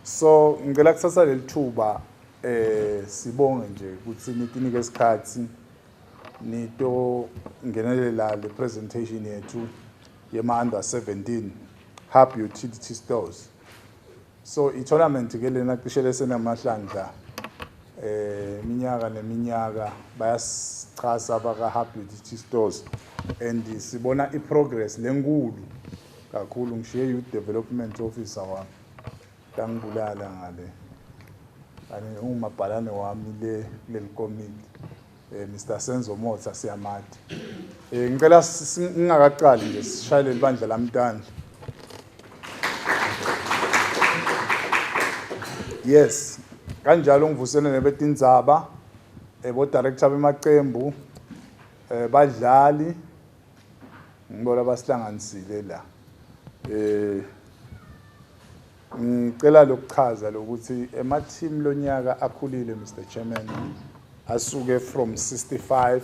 So ngicela kusasa lelithuba sibonge nje ukuthi nitinike isikhathi nito ngenelela le presentation yethu yema under 17 Hub Utility Stores. So i-tournament ke lena cishe lesenamahlandla iminyaka neminyaka bayasichasa baka Hub Utility Stores and sibona i-progress lenkulu kakhulu. Ngishiye youth development officer wami tangibulala ngale kanye ungumabhalane wami le kuleli komiti, Mr Senzo Motha, siyamati. Ngicela ngingakaqali nje sishayele libandla lamtandla. Yes, kanjalo ngivusele nebetindzaba, bo director bemacembu, badlali ngibona basihlanganisile la. Ngicela lokuchaza lokuthi ema team lonyaka akhulile, Mr Chairman, asuke from 65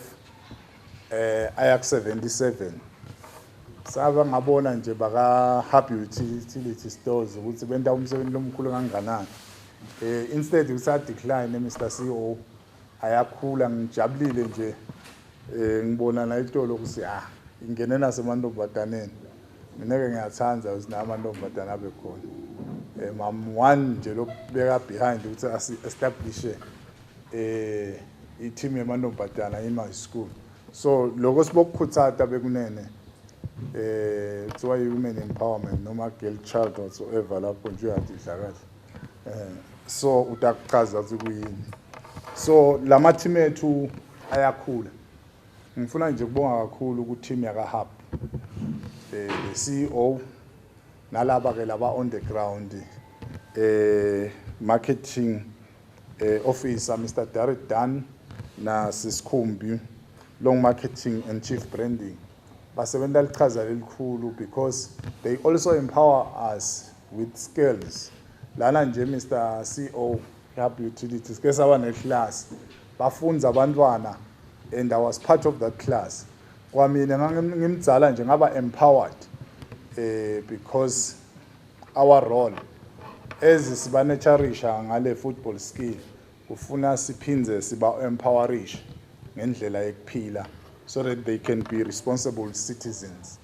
aya ku 77. Saba ngabona nje baka Hub Utility Stores ukuthi benta umsebenzi lomkhulu kanganani. Instead ukuthi decline, Mr CEO, ayakhula. Ngijabulile nje, ngibona la itolo ukuthi ah, ingene nasemantombazaneni. Mina ke ngiyathanda ukuthi namantombazana abe khona. Mam one nje lokubeka behind ukuthi asi establish i-team yamantombazana in my school. So lokho sibokukhuthata bekunene, kuthiwa i-women empowerment noma girl child whatsoever, lapho nje uyadidla kahle. So utakuchaza ukuthi kuyini. So lama team ethu ayakhula. Ngifuna nje ukubonga kakhulu ku team yaka Hub, the CEO nalaba ke laba on the ground, marketing officer Mr Derek Dunn na Sisikhumbi long marketing and chief branding. Basebenta lichaza lelikhulu because they also empower us with skills. Lana nje, Mr CEO, Hub Utilities ke saba neclass, bafunza abantwana and I was part of that class. Kwamina ngimdzala nje ngaba empowered because our role as sibanurturisha ngale football skill, kufuna siphindze siba empowerisha ngendlela yekuphila so that they can be responsible citizens.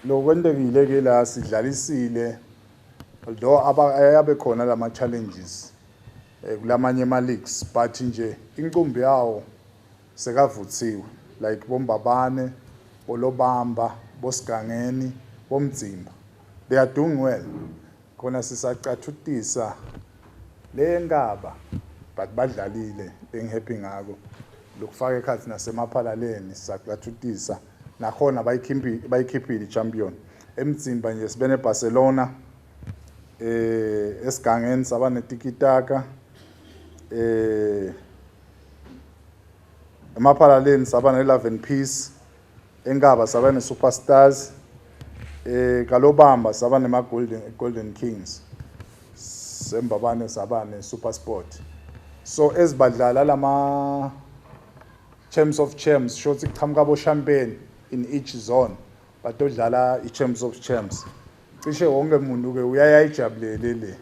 Lokwentekile ke la, sidlalisile, although aba khona lama challenges kulamanye ama leagues, but nje inqumbi yawo sekavuthiwe, like boMbabane, boLobamba, boSigangeni, boMdzimba, they are doing well. Khona sisacathutisa le nkaba, but badlalile, bengihappy ngako lokufaka ekhathi nasemaphalaleni. Sisacathutisa nakhona, bayikhiphile i-champion. Emdzimba nje sibe neBarcelona, esigangeni saba netikitaka, emaphalaleni saba ne-Love and Peace, enkaba saba ne-Superstars, kalobamba saba nema-Golden Golden Kings, sembabane saba ne-Super Sport. So ezibadlala lama Champs of Champs, shothi kuqhamuka bo-champion in each zone batodlala i-Champs of Champs. Cishe wonke umuntu ke uyayayijabulele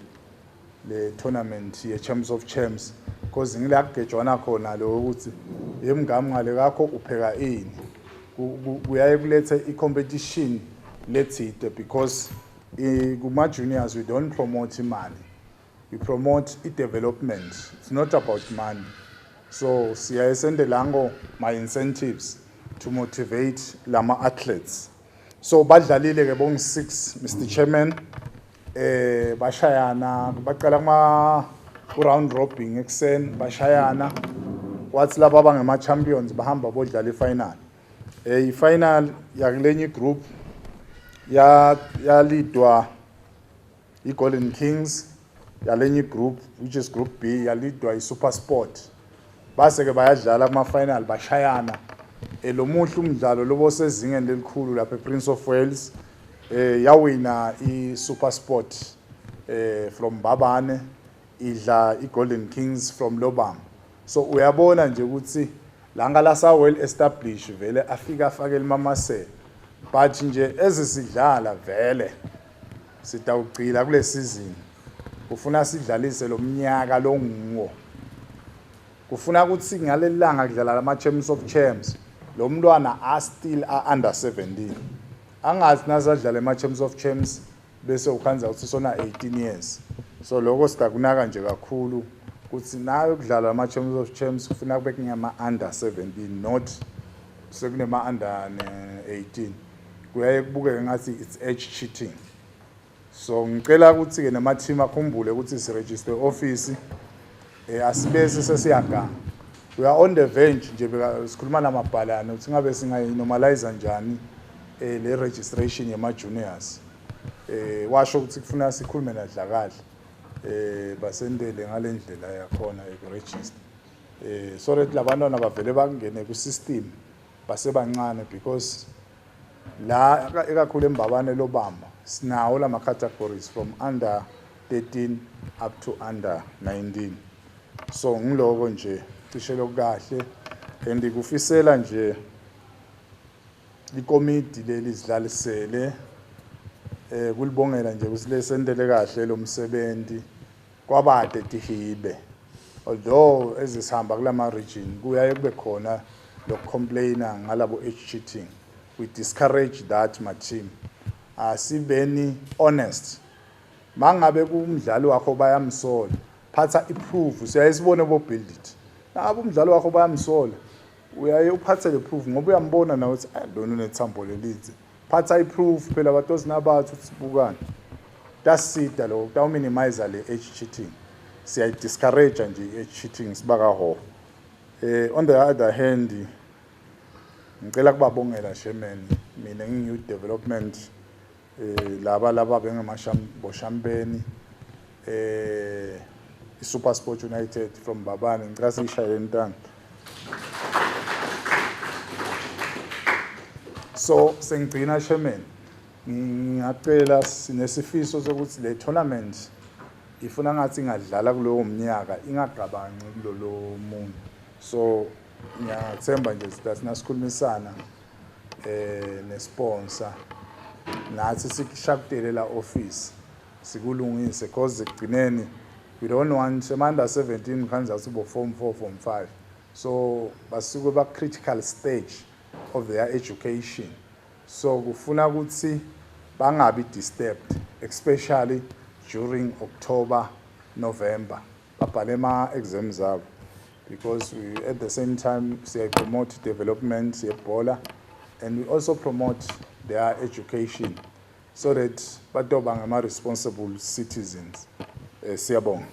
le tournament ye-Champs of Champs because ngila kugejwana khona lo ukuthi yemngami ngale kakho upheka ini. Kuyaye kulethe i-competition lethide because kuma-juniors we don't promote imali, we promote i-development. It's not about money. So siyaye sende lango ma-incentives to motivate lama athletes. So badlalile ke bongi 6, Mr Chairman. Bashayana, baqala kuma round robin ekseni, bashayana, kwathi laba abangema champions bahamba bodlala ifinal. I-final yakulenye group ya yalidwa i-Golden Kings, yalenye group, which is group B, yalidwa i-Super Sport. Base ke bayadlala kuma final, bashayana. Lo muhle umdlalo lobo sezingeni lelikhulu lapha ePrince of Wales. Yawina i-Super Sport from Mbabane, idla i-Golden Kings from Lobamba. So uyabona nje ukuthi la ngala well established vele, afika afake limamasela, but nje ezisidlala vele. Sitawugcila kule season. Kufuna sidlalise lo mnyaka longuwo. Kufuna ukuthi ngaleli langa kudlala lama Champions of Champs lo mntwana a still a under 17. Angathi nasadlala ema Champions of Champs bese ukhanza ukuthi sona 18 years. So lokho sidakunaka nje kakhulu ukuthi nayo kudlala ama Champions of Champs kufuna kube kungama under 17 not sekunema under 18. Kuyaye kubukeke ngathi it's age cheating. So ngicela ukuthi ke nama team akhumbule ukuthi si register office asibese sesiyaganga. We are on the verge nje sikhuluma namabhalane ukuthi ngabe singayinormalize njani le registration yema juniors. Washo ukuthi kufuna sikhulume nadlakadla basendele ngalendlela yakhona yokuregister. So that labantwana bavele bangene ku system basebancane because la ekakhulu embabane lobamba sinawo lama categories from under 13 up to under 19. So ngiloko nje cishe lokukahle and kufisela nje ikomidi leli sidlalisele kulibongela nje ukuthi lesentele kahle lo msebenzi kwabade tihibe. Although ezisihamba kulama region kuyaye kube khona lokucomplaina ngalabo age cheating, we discourage that ma team. Asibeni honest. Mangabe kumdlali wakho bayamsola, phatha iproof. Siyaye sibone bo build it. Nangabe umdlali wakho bayamsola, uyaye uphathe le proof ngoba uyambona nawe ukuthi lona unethambo lelidze. Phatha iproof phela batozi nabathu ukuthi sibukane. Tasida lokho kutawuminimize le age cheating. Siyayi discourage nje i-age cheating sibaka ho. On the other hand, ngicela kubabongela Chairman, mina ngingu development laba bengamashambeni iSuper Sport United from Mbabane, ngicela siyishayele intanga. So sengigcina Chairman, ngingacela sinesifiso sokuthi le tournament ifuna ngathi ingadlala kulowo mnyaka ingagabanci kulolo muntu. So ngiyathemba nje sithi nasikhulumisana nesponsor nathi sikushakutele la office sikulungise because ekugcineni we don't want ema under 17 khanza sibo form 4 form 5, so basuke ba critical stage of their education, so kufuna ukuthi bangabi disturbed especially during October, November babhale ama exams abo, because we at the same time siya promote development yebhola and we also promote their education so that batoba ngama responsible citizens. Siyabonga.